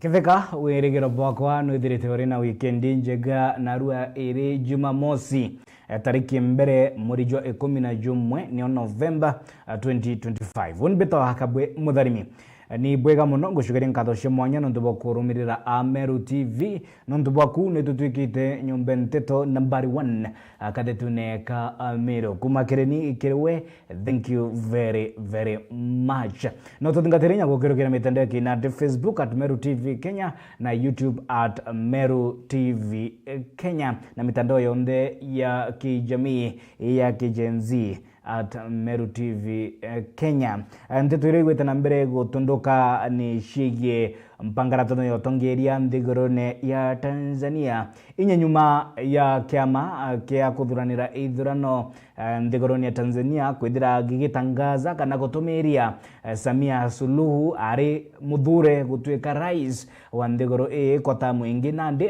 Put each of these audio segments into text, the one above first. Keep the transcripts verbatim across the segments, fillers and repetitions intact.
Kitheka, wirigiro bwakwa nwithirite uri na wikendi njega, narua iri Jumamosi, eh, tariki mbere mweri jwa ikumi na jumwe nio Novemba, eh, twenty twenty-five. Uni mbitagwa Kabwe Mutharimi. Eh, ni bwega muno, ngucukeria nkatho cia mwanya nontu bwa kurumirira Ameru T V, nontu bwaku ni tutwikite nyomba nteto nambari one, ah, kathetune ka Ameru. Kuma kiri ni kiri we, thank you very, very much. No tuthingatire inya gukirukira mitandao ya kinandi, Facebook at Meru T V Kenya na YouTube at Meru T V Kenya, na mitandao yonthe ya kijamii ya Kigen Z at Meru T V Kenya. Nteto iria igwite na mbere gutunduka ni ciigie mpangaratano ya utongeria nthigurune ya Tanzania. Inya nyuma ya kiama kia kuthuranira ithurano eh, nthiguruni ya Tanzania kwithira gigitangaza kana gutumiria, eh, Samia Suluhu ari muthure gutuika rais wa nthiguru ii kwa tamu ingi nandi,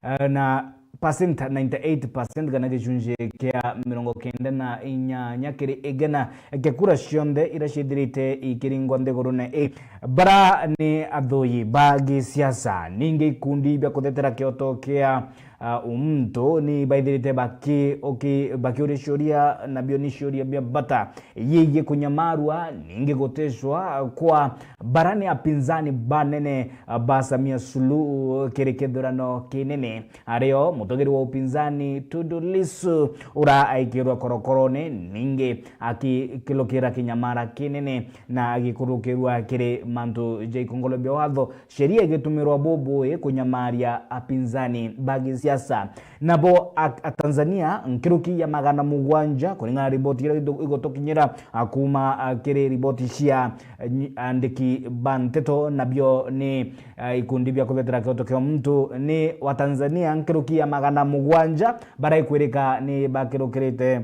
eh, na percent ninety-eight percent kana gicunji kia mirongo kenda na inyanya kiri igana kia kura cionthe iria ciithirite ikiringwa nthigurune ii. Bara ni athuyi ba gisiasa, ningi ikundi bia kuthetera kioto kia ah, umuntu ni baithirite baki-, uki-, bakiuria ciuria, nabio ni ciuria bia bata yigii kunyamarua, ningi gutecwa kwa bara ni apinzani banene, ah, ba Samia Suluhu kiri kithurano kinene. Ario mutongeri wa upinzani Tundu Lissu ura aikirwa korokorone, ningi akikilukira kinyamara kinene na agikurukirwa kiri mantu ja ikongolo bia watho. Sheria igitumirwa bubui kunyamaria apinzani ba gisiasa. Nabo a-, Atanzania nkiruki ya magana mugwanja, kuringana na riboti iria itu-, igutukinyira, a, kuma, a, kiri riboti cia, a, nyi-, andiki ba nteto, nabio ni, a, ikundi bia kuthetera kioto kia muntu, ni Watanzania nkiruki ya magana mugwanja baraikwirika ni bakirukirite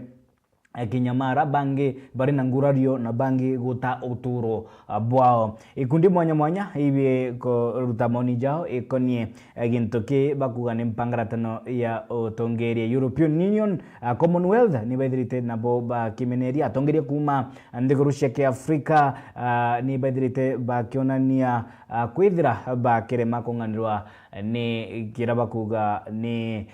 eh, kinyamara, bangi bari na ngurario, na bangi guta uturo, ah, bwao. Ikundi mwanya mwanya ibi kuruta maoni jao ikonie, eh, gintu ki bakuga ni mpangaratano ya utongeria. European Union, ah, Commonwealth ni baithirite nabo bakimeneria atongeria kuma nthiguru cia Kiafrika, ah, ni baithirite bakionania, ah, kwithira bakirema kung'anirwa ni kira bakuga ni eh,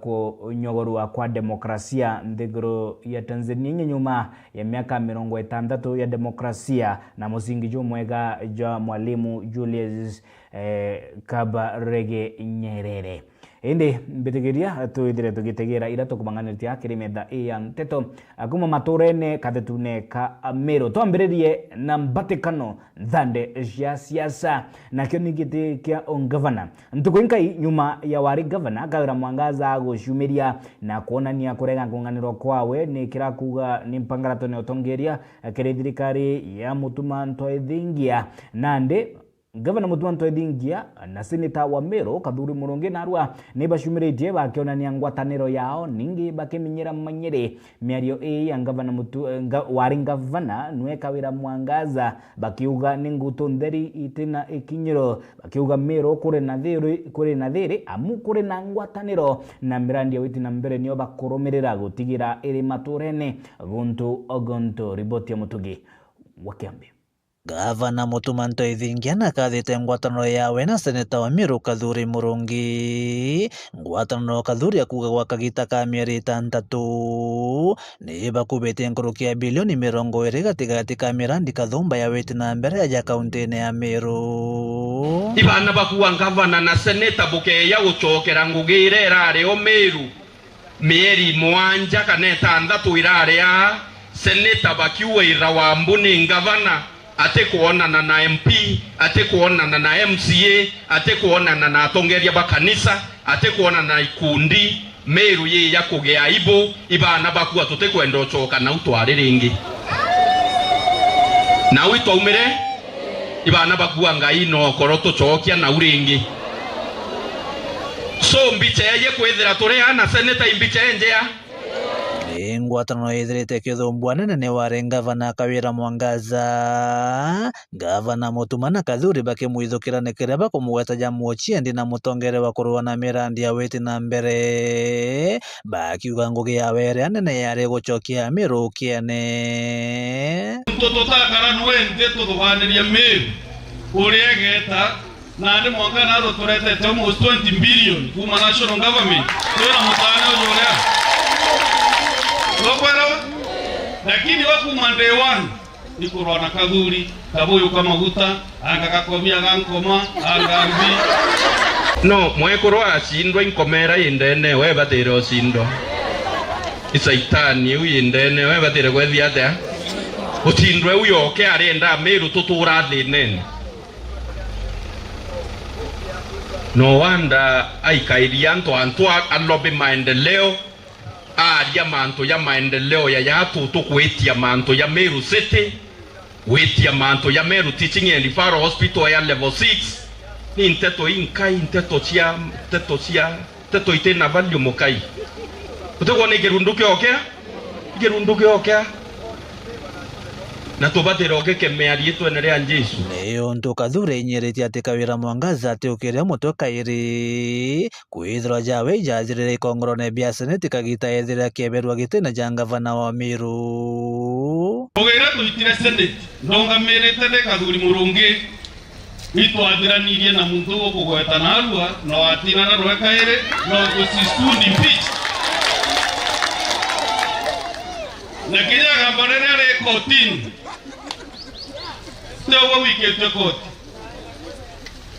kunyogorua kwa demokrasia nthiguru ya Tanzania inya nyuma ya miaka mirongo itantatu ya demokrasia na musingi jumwega jwa Mwalimu Julius, eh, Kabarege Nyerere. Indi mbitikiria twithire tugitegera ira tukubang'aniritie kiri metha ii ya nteto, eh, kuma maturene kathetune ka Meru. Twambiririe na mbatikano nthande cia siasa, nakio ni giti kia ungavana. Ntuku inkai nyuma ya wari gavana Kawira Mwangaza guciumiria na kwonania kurega kung'anirwa kwawe ni kira kuuga ni mpangaratone utongeria kiri thirikari ya Mutuma Ntoethingia. Nandi gavana Mutuma Ntoethingia na seneta wa Meru Kathuri Murungi narua ni baciumiritie bakionania ngwataniro yao, ningi bakiminyira manyiri. Miario ii ya ngavana Mutu-, eh, nga-, wari ngavana nwe Kawira Mwangaza, bakiuga ni ngutu ntheri itina ikinyiro, bakiuga Meru kuri na thiri, kuri na thiri amu kuri na ngwataniro na mirandi ya witi na mbere nio bakurumirira gutigira iri maturene guntu o guntu. Riboti ya Mutugi wa Kiambi. Gavana Mutuma Ntoithingia nakathite ngwataniro yawe na seneta wa Meru Kathuri Murungi. Ngwataniro Kathuri akuuga gwa kagita ka mieri itantatu ni bakubitie nkuruki ya bilioni mirongo iri gatigati ka mirandi kathumba ya witi na mbere ya kauntine ya Meru. Ibana bakuwa ngavana na seneta bukeya gucokera ngugi iria irari o Meru. Mieri mwanja kana itantatu irari aa, seneta bakiuga ira Wambu ni ngavana, atikwonana na M P, atikwonana na M C A, atikwonana na atongeria ba kanisa, atikwonana na ikundi. Meru yi ya kugia aibu, ibana bakua tutikwenda ucoka nau twari ringi. Nau itwaumire, ibana bakua Ngai no koro tucokia nau ringi. So mbicha iji kwithira turi ana seneta imbicha injea. Ngwataniro ithirite ikithumbua nene ni wari ngavana Kawira Mwangaza, ngavana Mutuma na Kathuri bakimwithukira ni kiria bakumugweta ja muchiendi na mutongeria wa kurua na mirandi ya witi na mbere, bakiuga ngugi yawe iria nene yari gucokia Amiru ukiene. Untu tutakara nwenthi tuthuganirie Miru uria igeta, nandi mwanka natho turetete almost twenty billion kuma national government. Twina mutane uju uria tukwelewa, lakini we kuma day one ikurwa na kathuri kabuyu ka maguta, anga gakomia ga nkoma, anga mbi. No, mwekuru acindwa inkoma ira i ndene, we batire ucindwa. I Saitani iu i ndene, we batire kwethia atia? Ucindwe u yoke arenda Amiru tutura thinene. No wonder aikairia antu, antu a, alobi maendeleo, aaria mantu ya maendeleo ya yatu, tukwitia mantu ya Meru City, gwitia mantu ya Meru Teaching and Referral Hospital ya level six. Ni nteto inkai, nteto cia, nteto cia, nteto itina value mukai. Utikwona ikirundu kiokea? Ikirundu kiokea? Na tubatire ugikemea riitwene ria Jesu. Ni untu Kathuri ainyiritie ati Kawira Mwangaza atiukiria mutwe kairi, kwithirwa jawe ijathirire ikongorone bia seneti kagita ethire akieberua gitine ja ngavana wa Miru. Ugeire tuitire seneti, ndongamirite ni Kathuri Murungi, itwathiranirie na muntu ukugweta narua, na watina na rwe kairi, no tusistundi pitch. Na kinya gamba riria ri kotini, ti ugwe wikitue koti.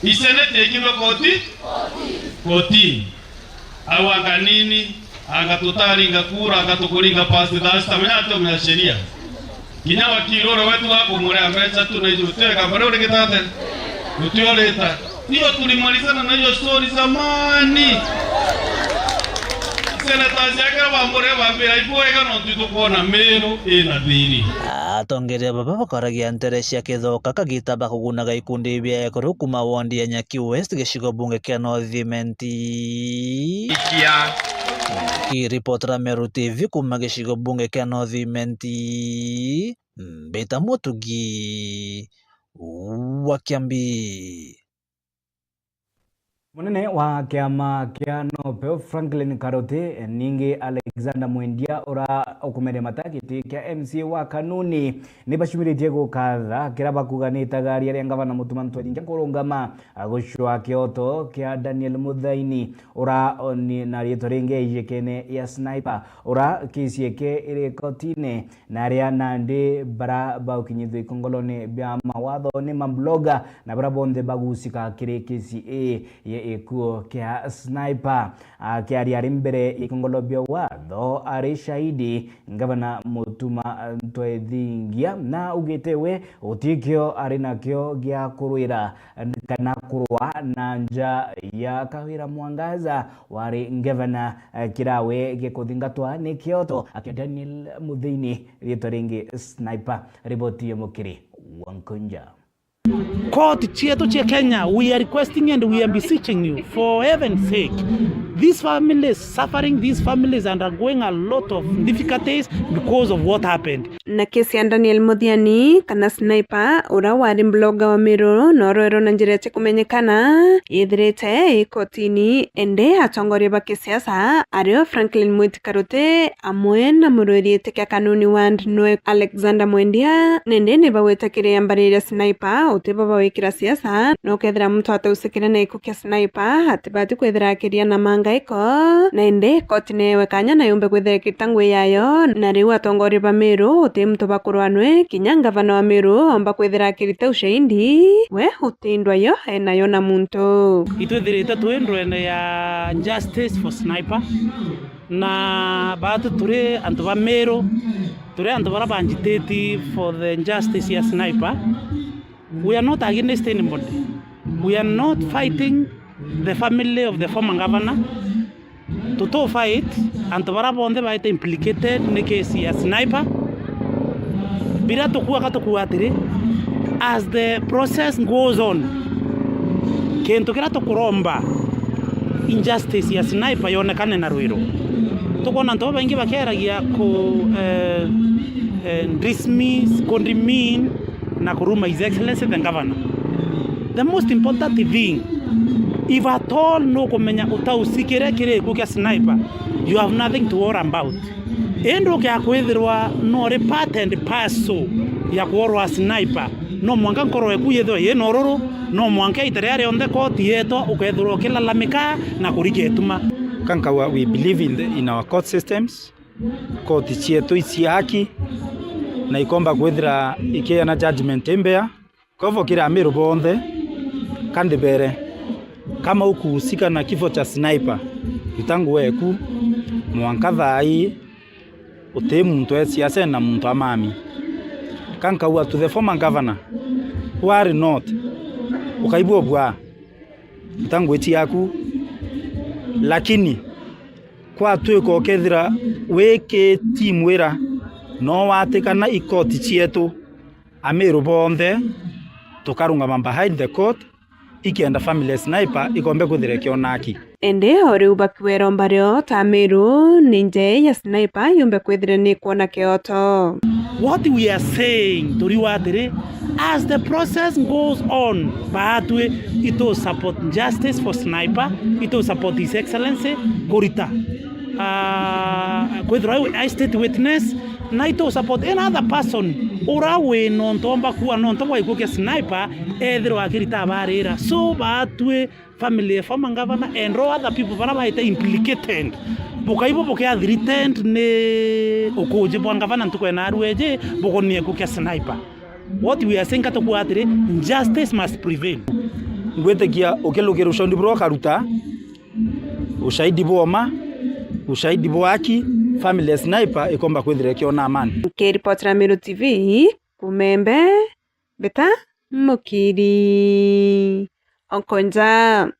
Iseneti ikirwe koti? Kotini. Au anga nini? Anga tutaringa kura, anga tukuringa past the last time, ati umenya sheria. Kinya wakili uria wetu wa kumuria mbeca tu na icio, utio kamba riu rigitate? Utio rita. Hiyo tulimalizana na hiyo story zamani. Senators yake bamure bambira ibwega no tukwona Meru ina thiri. Atongeria baba bakaragia ntere cia kithoka kagita bakugunaga ikundi bia ekuru kuma wondi ya Nyaki West, gicigo bunge kia North Imenti. Ikia. Kiripotera Meru T V kuma gicigo bunge kia North Imenti, mbita Mutugi wa Kiambi. Munene wa kiama kia NOPEU, Franklin Karuti, ningi Alexander Mwendia, ura ukumeria mata giti kia M C A wa Kanuni, ni bacumiritie gukatha kiria bakuga ni itagaria ria ngavana Mutuma M'Ethingia kurungama gucwa kioto kia Daniel Muthaini, ura ni na riitwa ringi aijikene ya Sniper, ura kesi yake iri kotine. Na aria nandi bara baukinyithua ikongolone bia mawatho ni mabloga na bara bonthe bagucika kiri kesi ii ya ikuo kia Sniper. Akiaria ari mbere ya ikongolo bia watho ari shahidi, ngavana Mutuma M'Ethingia na augite we gutikio ari nakio gia kurwira kana kurwa na nja ya Kawira Mwangaza wari ngavana, eh, kirawe gikuthingatwa ni kioto kia Daniel Muthaini, riitwa ringi Sniper. Riboti ya Mukiri wa Nkunja. Court cietu cia Kenya, we are requesting and we are beseeching you, for heaven's sake. These families suffering, these families undergoing a lot of difficulties because of what happened. Na kesi ya Daniel Muthiani, kana Sniper, uria wari bloga wa Miru na urwerwe na njira iti kumenyekana, yithirite i kotini, indi atongoria ba kisiasa, ario Franklin Mwiti Karuti, amwe na murwiri giti kia Kanuni Ward nwe Alexander Mwendia, nindi ni bagwita kiri ambari iria Sniper, uti bo bawikira siasa, na ukethira muntu atausikire na gikuo kia Sniper, atibati kwithira akiria na mangaiko, na indi koti newe kanya na yumbe kwithira ikirita ngugi yayo, na riu atongoria ba Miru, uti muntu bakurwa nwe, kinya ngavana wa Miru, omba kwithira akirita ushahidi, we uti ndwa yo enayo na muntu. Itwithirite twi ndwene ya justice for Sniper, na baatu turi antu ba Miru, turi antu bara banjititi for the justice ya Sniper. We are not against anybody. We are not fighting the family of the former governor. Tutu fight antu bara bonthe baite implicated ni case ya Sniper. Bira tukua ka tukua atiri, as the process goes on, kintu kiria tukuromba, injustice ya Sniper yonekane na rwiro. Tukwona antu babaingi bakeeragia ku, eh, eh, dismiss, ku demean na kuruma His Excellency the Governor. The most important thing, if at all nukumenya utausi kiria kiri gikuo kia Sniper, you have nothing to worry about. Indi ukia kwithirwa nuri part and parcel ya kuorwa Sniper, no mwanka nkoro eku yithirwe yina ururu, no mwanka ita riria rionthe koti yetwa ukethirwa ukilalamika na kurika ituma. Kankawa, we believe in the, in our court systems. Koti cietu ici haki na ikomba kwithira ikiana judgment imbea. Kovo kiri Amiru bonthe, kandibere, kama ukuhusika na kifo cha Sniper, ruta nguo eku. Mwanka thaa ii uti muntu e siasa na muntu amami. Kankaua to the former governor, worry not, ukaigua ubwaa, ruta nguo ici yaku. Lakini kwatwika ukethira wi ki timu ira, no watikana ikoti cietu, Amiru bonthe tukarungama behind the court, ikenda family ya Sniper ikombe kwithira ikiona aki. Indi o riu bakiwera omba rio ta Amiru, ni nje ya Sniper yumbe kwithira ni kwona kioto. What we are saying, turiuga atiri, as the process goes on, baatwi itu support justice for Sniper, itu support His Excellency kurita, ah, kwithirwa i state witness, na itu support another person ura wi nontu omba kuua nontu bwa gikuo kia Sniper, ethirwa akirita abarira. So baatwi family ya former governor and all other people bara baite implicated, bukaibo bukia threatened ni ukuji bwa governor ntuku ya narua iji bukonie gikuo kia Sniper. What we are saying, katukuuga atiri, justice must prevail. Ngwitikia ukilukira ushahidi buria ukaruta, ushahidi bwa uma, ushahidi bwa haki, family ya Sniper ikomba kwithira ikiona amani. Nkiripotera Meru T V, Kumembe, Mbita Mukiri. Onkonja.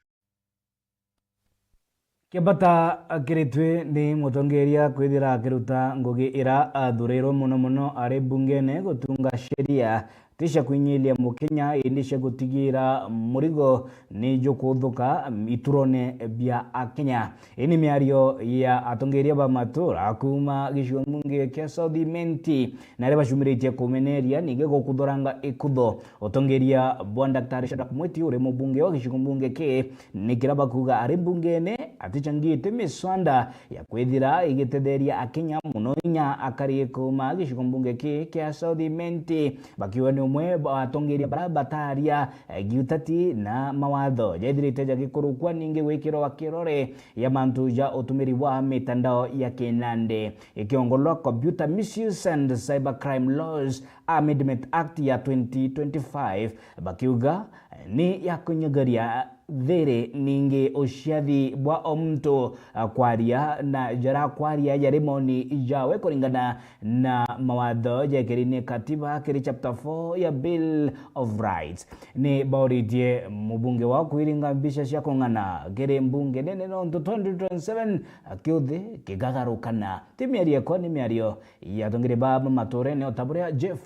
Kia bata kiri twi ni mutongeria kwithira akiruta ngugi ira athurirwe mono mono ari mbungene gutunga sheria, ti cia kwinyilia Mukenya, indi cia gutigira murigo ni jukuthuka iturone bia Akenya. Ii ni miario ya atongeria ba matura kuuma gicigo mbunge kia South Imenti, na aria bacumiritie kumeneria ningi gukuthuranga ikutho. Utongeria bwa Daktari Shadrack Mwiti, uri mubunge wa gicigo mbunge ki, ni kira bakuuga ari mbungene aticangite miswanda ya kwithira igitetheria Akenya, mono inya akari kuuma gicigo mbunge ki kia South Imenti, bakiuga ni umwe wa atongeria bara bataria, eh, giutati na mawatho jaithirite jagikurukwa ningi gwikirwa kirore ya mantu ja utumiri bwa mitandao ya kinandi, ikiongolwa Computer Misuse and Cybercrime Laws Amendment Act ya twenty twenty-five, bakiuga ni ya kunyegeria thiri ningi uciathi bwa o muntu, a, kwaria na jaria akwaria jari moni jawe kuringana na mawatho jekiri ni katiba kiri chapter four ya Bill of Rights. Ni bauritie mubunge wao kwiringa mbica cia kung'ana kiri mbunge nene nontu twenty twenty-seven kiuthi kigagarukana. Ti miario yakwa, ni miario ya atongeria ba maturene o ta buria Jeff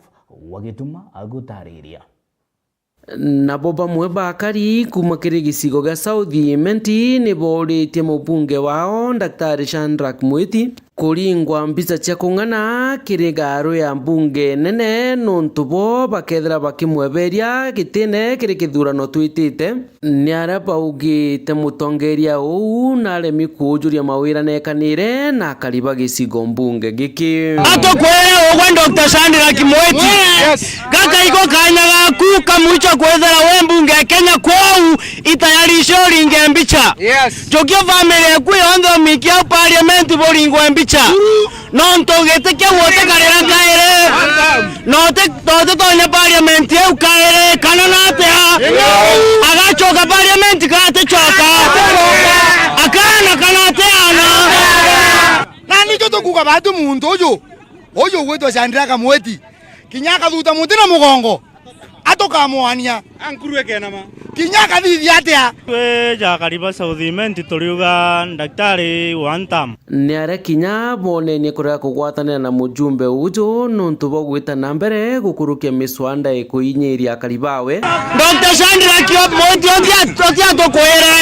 wa Gituma agutariria. Nabo bamwe ba akari kuuma kiri gicigo gia South Imenti ni booritie mubunge wao, Daktari Shadrack Mwiti, kuringwa mbica cia kung'ana kiri garu ya mbunge nene nontu bo bakethira bakimweberia gitine kiri kithurano twitite. Ni aria baugite mutongeria uu naremi kuujuria mawira nekanire na akari ba gicigo mbunge giki. Atukwire ugwe Doctor Shadrack Mwiti. Yes. Gaka iko kanya gaku ka mwicho kwithira wi mbunge ya Kenya kwou itayarishe uringe mbicha. Yes. Njukia family eku yonthe umikie au parliament buringwe mbicha. Nontu giti kiu utikarira kairi. Na uti-, na utitonya parliament iu kairi, kana na atia? Agacoka parliament kana aticoka? Akana kana atiana? Na nikio tukuuga batu muntu uju, uju ugwitwa Shadrack Mwiti, kinya akathuta muti na mugongo, tukamwania. Ankurue kenama. Kinya akathithia atia? Twi ja Kariba South Imenti turiuga daktari one term. Ni aria kinya bonenie kurega kugwatanira na mujumbe uju nontu bwa gwita na mbere gukurukia miswanda ikuinyiria akari bawe. Doctor Shadrack Mwiti, utia, utia tukwire.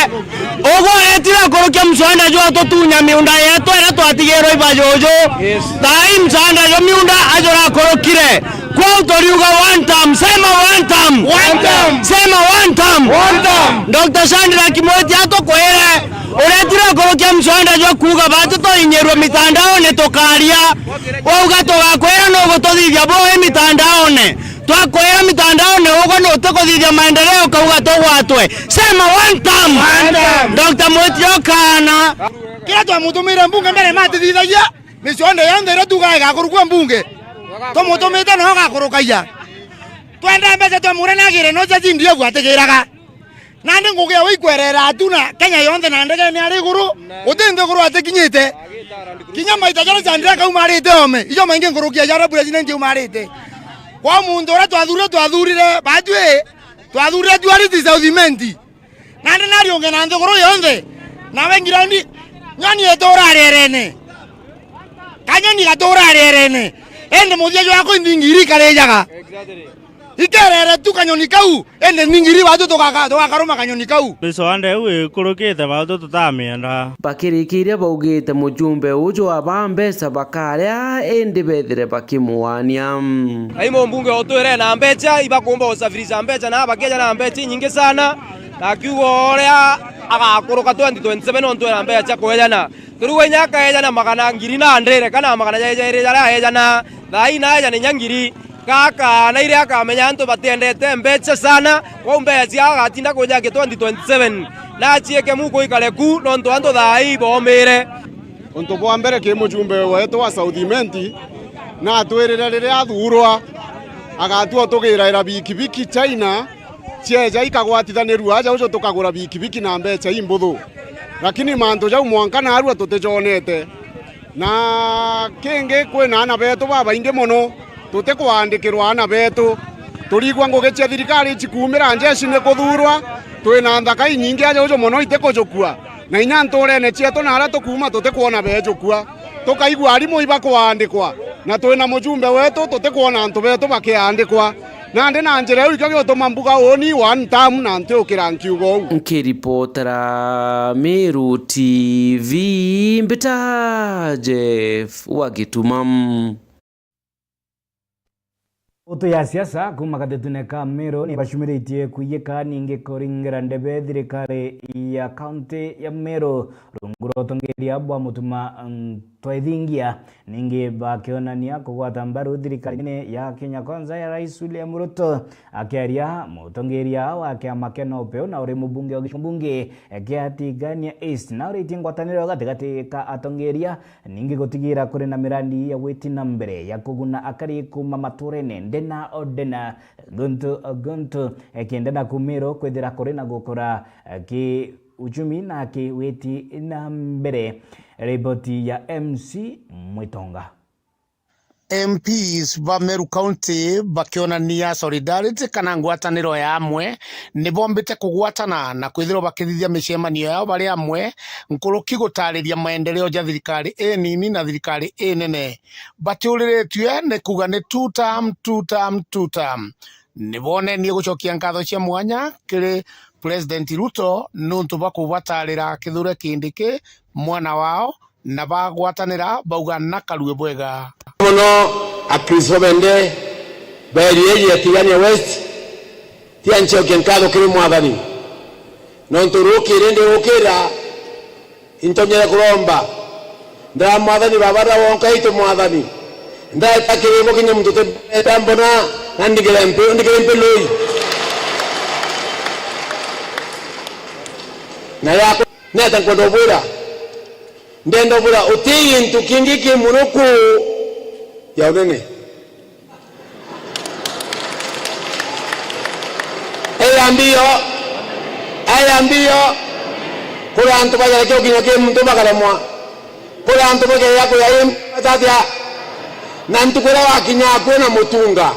Ugu etire akurukia mswanda jwa tutunya miunda yetu iria twatigirwe iba juju. Yes. Thaa ii mswanda jwa miunda ajura akurukire. Kwou turiuga one term, sema one term. One term. Sema one term. One term. Doctor Shadrack Mwiti atukwire, uretire kurukia mswanda jwa kuuga batu tuinyirwe mitandaone tukaria. Wauga tugakwira nugututhithia bui mitandaone. Twakwira mitandaone uguo nutikuthithia maendeleo ukauga tugwatwe. Sema one term. One term. Doctor Mwiti okana. Kiria twamutumire mbunge mbere matithithagia. Miswanda yonthe iria tuugaga igakurukua mbunge, tumutumite noo gakurukagia. Twenda mbeca twamure nagire no cia C D F atigiraga. Nandi ngugi ewe ikwerera atu na Kenya yonthe na ndegene ari iguru, guti nthiguru atikinyite. Kinya maita jaria Shadrack aumarite ome, ijo maingi nkuruki ya jaria president aumarite. Kwa muntu uria twathurire, twathurire batwi, twathurire Duality South Imenti. Nandi nariunge na nthiguru yonthe, nawe ngirandi, nyoni ituura rierene. Kanyoni gatuura rierene. Indi muthia jwako inthingiri ikarijaga. Ikerere tu kanyoni kau, indi nthingiri batu tugaka-, tugakaruma kanyoni kau. Miswanda iu ikurukite batu tutamienda. Bakirikiria baugite mujumbe uju aba mbeca bakaria, indi bethire bakimuania. Ai mumbunge utwire na mbeca, ibakumba gusafirisha mbeca, na bakeja na mbeca inyingi sana. Na akiuga uria agakuruka twenty twenty-seven ontu ena mbeca cia kuejana. Turiuga inya akaejana magana ngiri na ndire kana magana jairi jaria aejana, thaa ii naejana inya ngiri. Gaka na iria akamenya antu batiendete mbeca sana, kwou mbeca ciao agatinda kujakia twenty twenty-seven. Na acieke muku ikare ku, nontu antu thaa ii bomire. Untu bwa mbere ki mujumbe wetu wa South Imenti, natwirire riria athurwa, agatua utugiraira bikibiki China, cieja ikagwatithanirua aja uju tukagura bikibiki na mbeca imbuthu. Lakini mantu jau mwanka naarua tutijonete. Na kingi, kwina aana betu babaingi mono, tutikwandikirwa aana betu. Turigua ngugi cia thirikari icikuumira njeshi ni kuthurwa, twina nthaka inyingi aja uju mono itikujukua. Na inya ntuurene cietu na aria tukuuma tutikwona beejukua. Tukaigua arimu ibakwaandikwa, na twina mujumbe wetu tutikwona antu betu bakiandikwa. Nandi na njira iu ikio giutuma mbuga uuni one term na ntiukira nkiuga uu. Nkiripotera Meru T V, mbita Jeff wa Gituma. Utu ya siasa kuuma gatetune ka Meru ni bacumiritie kuiyika ningi kuringira ndebe thirikari ya kaunti ya Meru rungu rwa utongeria bwa Mutuma, mm, Twethingia. Ningi bakionania kugwata mbaru thirikari nene ya Kenya Kwanza ya Rais William Ruto. Akiaria, mutongeria wa kiama kia NOPEU na uri mubunge wa gicigo mbunge kia Tigania East, nauritie ngwataniro gatigati ka atongeria ningi gutigira kuri na mirandi ya gwiti na mbere ya kuguna akari kuuma maturene ndena o ndena, guntu o guntu, eh, kenda na kumiro kwithira kuri na gukura, eh, ki uchumi na ki witi na mbere. Riboti ya M C Mwitonga. M Ps ba Meru County bakionania solidarity kana ngwataniro ya amwe, ni bombite kugwatana na kwithirwa bakithithia micemanio yao bari amwe, nkuruki gutariria maendeleo ja thirikari inini na thirikari inene. Batiuriritue ni kuuga ni two term, two term, two term. Ni bonenie gucokia nkatho cia mwanya kiri President Ruto niuntu bwa kubatarira Kithure Kindiki, mwana wao, na bagwatanira bauga na karue bwega. Mono Akristo bende ba area ya Tigania West, tia ncokie nkatho kiri Mwathani. Nontu rukiri ndi ukira, intonyere kuromba. Ndara Mwathani Baba, ndara wonka itu Mwathani. Ndaeta kirimo kinya muntu te-, eta mbona, na ndigire mpe-, ndigire mpe lui. Na yako, neta nkwenda ubwira. Ndenda ubwira, uti gintu kingi ki muno ku ya unene. Aya mbio, aya mbio. Kuri antu bagerekia ukinya ki muntu bakaremwa. Kuri antu bagerekia kuya i atatia. Na ntuku iria wakinya kwina mutunga,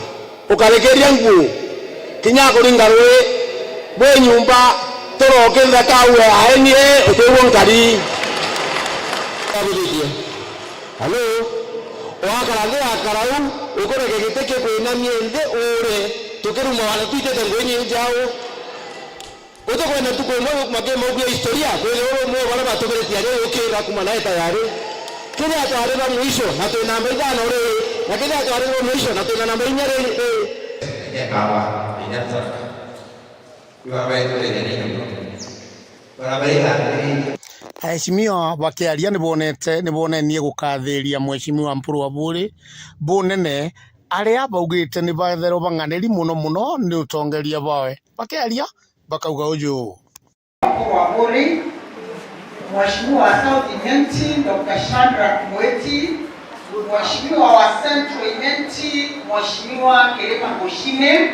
ukarekeria nguu. Kinya kuringa rui, bwi nyumba, turokirira kawe aenie, utiguo nkari. Halo? Wakara nthi ya karau, ukureke giti kikwinamie nthi ure, tukiruma wale twitite ngui nyingi au. Utikwenda ntuku imwe makimaukia historia, kwithirwa uri umwe wa baria batumiritie aria yukira kuma nae tayari. Kethira twari ba mwisho, na twi namba ithano ri, na kethira twari ba mwisho, na twina namba inya ri, ri. Ekaba, inya tatu. Iwa baitulire ni nyumba. Bara baitha. Aheshimiwa bakiaria nibonete, nibonenie gukathiria Mheshimiwa Mpuru Aburi bunene, aria baugite ni batherwa bang'aniri mono mono ni utongeria bwawe. Bakiaria bakauga uju. Mpuru Aburi, Mheshimiwa wa South Imenti, Doctor Shadrack Mweti, Mheshimiwa wa Central Imenti, Mheshimiwa Kirima Mushini,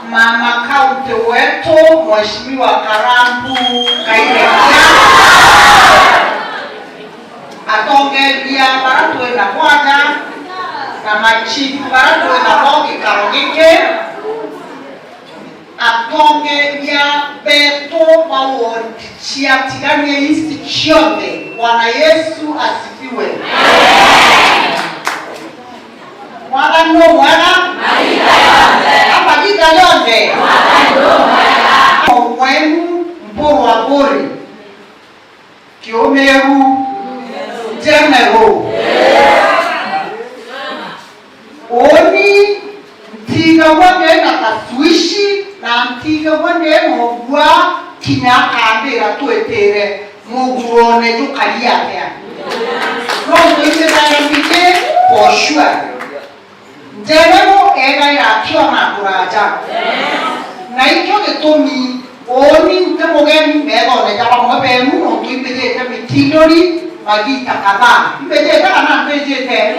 Mama County wetu, Mheshimiwa Karambu Kairekia, atongeria bara twi nabo aja, na machifu bara twi nabo gikaro giki, atongeria betu ba ward cia Tigania East cionthe, Bwana Yesu asifiwe. Mwathani ni mwega. Mahinda yonthe. Umwenu Mpuru Aburi. Kiumiru General. Uni ntigagwa ndi na tashwishi, na ntigagwa ndi na ubua kinya akambira twitire mugurone jukari atia. No ntuitire mbiji for sure. Njerero egaira akiona kuraja. Na ikio gitumi uuni nti mugeni methone ja bamwe benu, nontu imbijite Mikinduri magita kadhaa. Imbijite kana ntijite?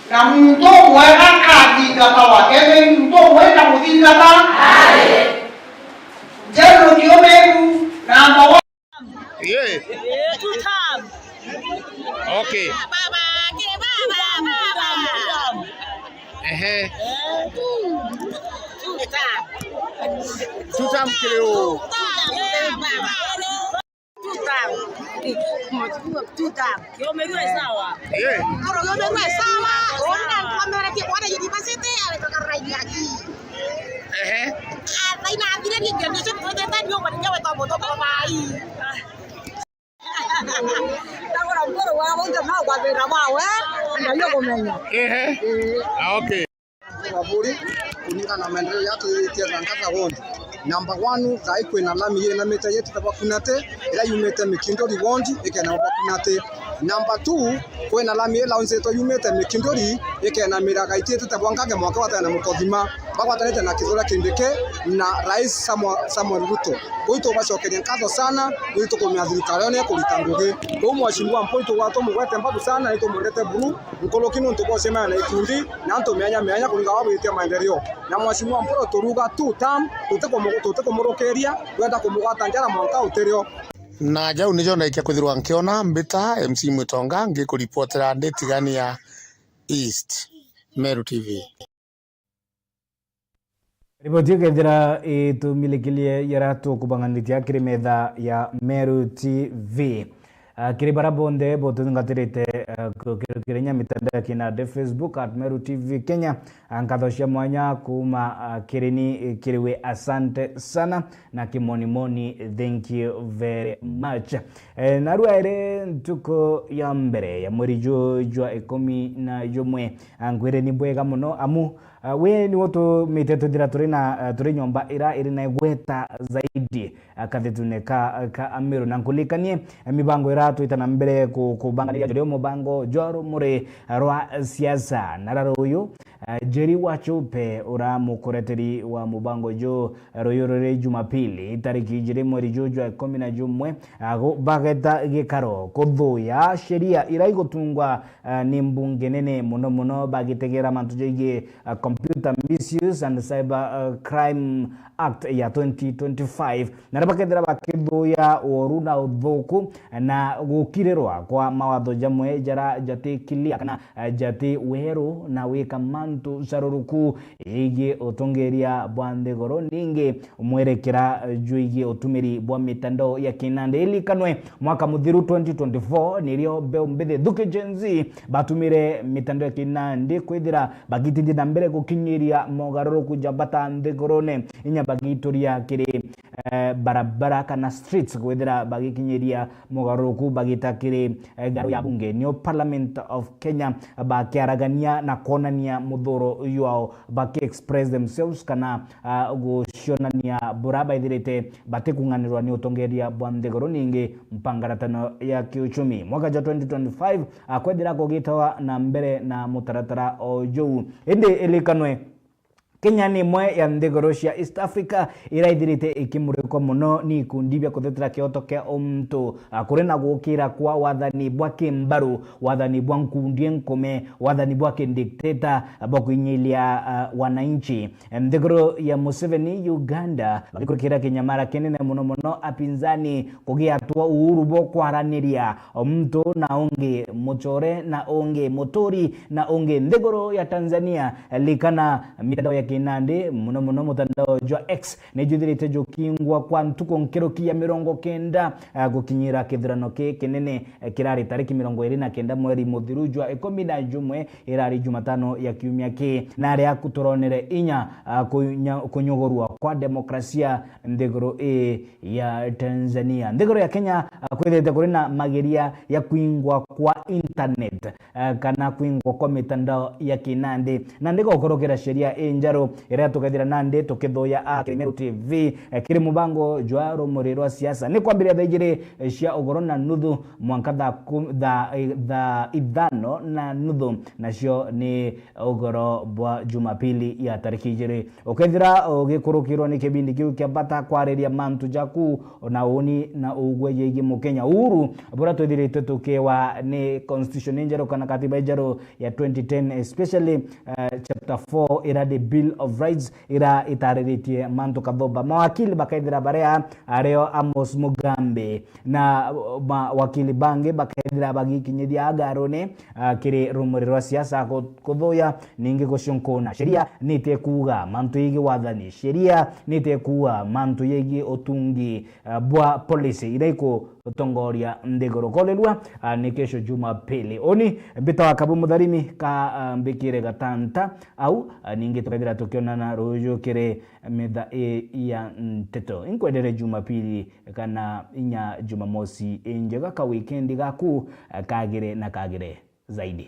Na muntu umwega akathingatawa, etheri muntu umwenda guthingata. Njerero kiumiru namba one. Yeah. Eh, two term. Okay. Baba, ke baba, baba. Ehe. Eh, two. Two term. Two term kiri u. Two term, eh, baba. Two term. Two term. Kiumiru e sawa. Yeah. Kiumiru e sawa. Ona kamera ki kwa university, ale kakaraiya ki. Ehe. Athina athire ni ndio ndio tutetani yo kwa ndio wetu moto kwa bai. Tagora Mpuru wa wonje ma kwa thira wawe, na yo kumenya. Ehe. Eh. Ah, okay. Aburi, kulingana na maendeleo ya tuitie Thangata ward. Number one, thaa ii kwina lami yinamite yitite Bakunate, iria yumite Mikinduri ward, ikena Bakunate. Number two, kwina lami ilaunzitwe yumite Mikinduri, ikena Miraga ititite Bwangage mwanka gwatana na Mukothima, bagwatanite na Kithure Kindiki na Rais Samuel, Samuel Ruto. Kuu tubacokerie nkatho sana, ni tukumenya thirikari yone kurita ngugi. Kuu Mheshimiwa Mpuru tugwa tumugwete mbabu sana, ni tumwendete buru, nkuruki nuntu bwa ucemania na ikundi, na antu mianya mianya kuringa wabwitia maendeleo. Na Mheshimiwa Mpuru turuga two term, tutikumu-, tutikumurukiria, twenda kumugwata njara mwanka utirio. Na jau nijo ndaikia kwithirwa nkiona mbita M C Mwitonga ngikuripotera ndi Tigania East, Meru T V. Riboti ikethira itumilikirie yaria tukubang'anitie kiri metha ya Meru T V. Ah, kiri bara bonthe botuthingatirite, ah, ku-, kiri, kiri nya mitandao ya kinande, Facebook at Meru T V Kenya. Ah, nkatho cia mwanya kuuma, ah, kiri ni, eh, kiri we, asante sana, na kimonimoni, thank you very much. Eh, narua iri ntuku ya mbere ya mweri ju jwa ikumi na jumwe, ah, nkwire ni bwega mono amu Ah, we niwe utumite twithira turi na, ah, turi nyomba ira iri na igweta zaidi, ah, kathetune ka, ka Amiru. Na nkulikanie, eh, mibango ira twita na mbere ku-, kubangania juri mubango jwa rumuri rwa siasa. Na raro uyu, ah, Njeri wa Chupe ura mukureteri wa mubango ju, ruyu ruri Jumapili, tariki ijiri mweri ju jwa ikumi na jumwe, ah, gu-, bageta gikaro kuthuya sheria ira igutungwa ah, ni mbunge nene mono mono bagitegera mantu jaigie, ah, Computer Misuse and Cyber, ah, Crime Act ya twenty twenty-five. Na bakethira bakithuya uoru na uthuku na gukirirwa kwa mawatho jamwe jara jati clear kana, eh, jati weru na wika mantu caruruku yigii utongeria bwa nthiguru, ningi mwerekera jwigii utumiri bwa mitandao ya kinandi. Ilikanwe, mwaka muthiru twenty twenty-four nirio mbeu mbithi thuki Gen Z batumire mitandao ya kinandi kwithira bagitithia na mbere gukinyiria mogaruruku ja bata nthigurune, inya bagituria kiri, eh, barabara kana streets kwithira bagikinyiria mogaruruku bagita kiri, eh, ngaru ya bunge, nio Parliament of Kenya, bakiaragania na kwonania muthuro jwao, baki express themselves kana, ah, gucionania bura baithirite batikung'anirwa ni utongeria bwa nthiguru, ningi mpangaratano ya kiuchumi. Mwaka jwa twenty twenty-five, ah, kwethira kugitawa na mbere na mutaratara o juu. Indi ilikanwe, Kenya ni imwe ya nthiguru cia East Africa iraithirite ikimurikwa mono ni ikundi bia kuthetera kioto kia untu, ah, kuri na gukira kwa wathani bwa kimbaru, wathani bwa nkundi nkume, wathani bwa kidikteta, bwa kwinyilia, ah, wananchi. Nthiguru ya Museveni, Uganda, bagikurikira kinyamara kinene mono mono apinzani kugiatwa uhuru bwa kwaraniria, muntu na ungi, muchore na ungi, muturi na ungi. Nthiguru ya Tanzania, likana mitandao ya kinandi, mono mono mutandao jwa X, nijwithirite jukingwa kwa ntuku nkuruki ya mirongo kenda, eh, gukinyira kithurano ki kinene, eh, kirari tariki mirongo iri na kenda mweri muthiru jwa ikumi na jumwe, irari Jumatano ya kiumia ki, na aria kuturonere inya, ah, kunya-, kunyugurwa kwa demokrasia nthiguru ii ya Tanzania. Nthiguru ya Kenya, ah, kwithirite kuri na mageria ya kwingwa kwa internet, ah, kana kwingwa kwa mitandao ya kinandi. Na ndigokorokera sheria injeru iria tukethira nandi tukithuya a Kirimeru T V, eh, kiri mubango jwa Rumuri rwa Siasa. Ni kwambiria thaa ijiri, eh, cia ugoro na nuthu mwanka thaa ku-, thaa, eh, thaa ithano na nuthu, nacio ni ugoro bwa Jumapili ya tariki ijiri. Ukethira ugikurukirwa ni kibindi kiu kia bata kwariria mantu jaku na uni na ugwe yegi Mukenya. Uhuru buria twithirite tukiwa ni constitution injeru kana katiba injeru ya twenty ten, especially, eh, chapter four, ira the Bill of Rights, ira itariritie mantu kathumba. Mawakili bakaithira baria ario Amos Mugambi na, uh, mawakili bangi bakaithira bagikinyithia agarune, uh, kiri Rumuri rwa Siasa ku-, kuthuya ningi gucunkuna. Sheria nitekuuga mantu yegi wathani. Sheria nitekuuga mantu yegi utungi, uh, bwa policy iria ikutongoria nthiguru. Kolelua, uh, ni kesho Jumapili. Uni mbita wa Kabu Mutharimi ka, uh, mbikire gatanta au, uh, ningi tukethira tukionana ruju kiri metha ii ya nteto. Inkwendere Jumapili kana inya Jumamosi injega, ka wikendi gaku, uh, kagire na kagire zaidi.